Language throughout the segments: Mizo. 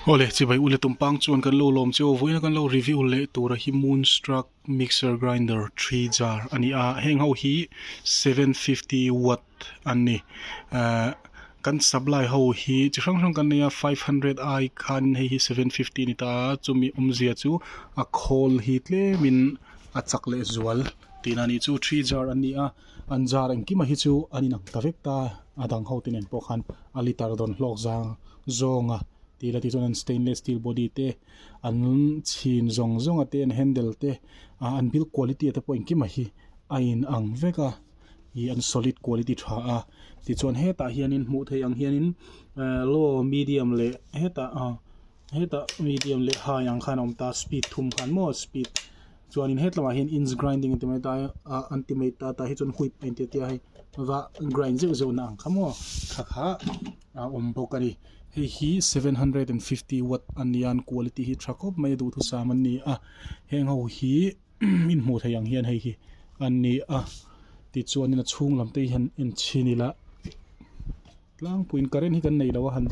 Awle chibai ule tumpang chuan kan lo lawm che aw vawiin a kan lo review leh tura hi moonstruck mixer grinder three jar a ni a heng ho hi 750 watt an ni ehh kan supply ho hi chi hrang hrang kan nei a 500 ai khan hei hi 750 a ni ta a chumi awmzia chu a khawl hi tlemin a chak leh zual tihna a nih chu three jar an ni a an jar engkim a hi chu an inang ta vek ta a dang ho te nen pawh khan a liter dawn hlawk zang zawng a tih la tichuan an stainless steel body te an chhin zawng zawng a te an handle te ah an build quality te pawh engkim a hi a inang vek a ih an solid quality tha a tichuan hetah hianin hmuh theih ang hianin ehh low medium leh hetah ah hetah medium leh high ang khan a awm ta speed thum khan maw speed chuanin hetlamah hian inch grinding an ti mai ta ah an ti mai ta tah hi chuan whip a inti a tia hei va grind zeuh zeuh na ang kha maw kha kha a awm bawk a ni hei hi 750 watt a nia an quality hi tha khawp mai a duhthusam an ni a heng ho hi in hmuh theih ang hian hei hi an ni a tichuanin a chhung lam te hi han en chhin ila tlangpuiin current hi kan nei lo a han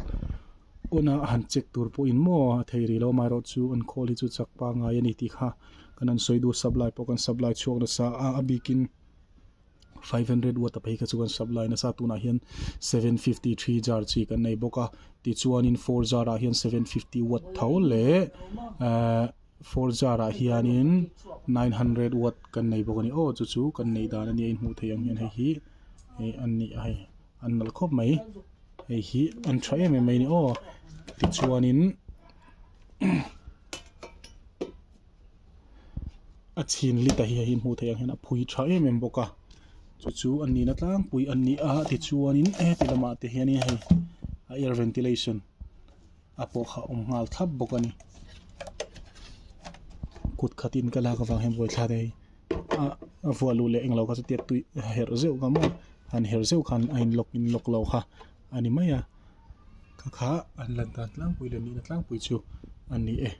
on a han check tur pawhin maw a thei rih lo amaherawh chu an khawl hi chu chak pangngai a ni tih kha kan han sawi duh supply pawh kan supply chhuak nasa a a bikin 500 watt a phei kha chu kan supply nasa tunah hian 753 jar chi kan nei bawk a tichuanin 4 jar ah hian 750 watt tho leh ehh 4 jar ah hianin 900 watt kan nei bawk a ni aw chu chu kan neih dan a nia in hmuh theih ang hian hei hi hei an ni a hei an nalh khawp mai hei hi an tha em em mai a ni aw tichuanin a chhin lit a hi hei hmuh theih ang hian a phui tha em em bawk a chu chu an nihna tlangpui an ni a tichuanin heti lamah te hianin hei a air ventilation a pawh kha a awm nghal thlap bawk a ni kut khatin ka lak avang hian buaithla te hi a vuah luh leh englo kha chutia tui herh zeuh kha maw han herh zeuh khan a in lock in lock lo kha a ni mai a kha kha an lan dan tlangpui leh nihna tlangpui chu a ni e.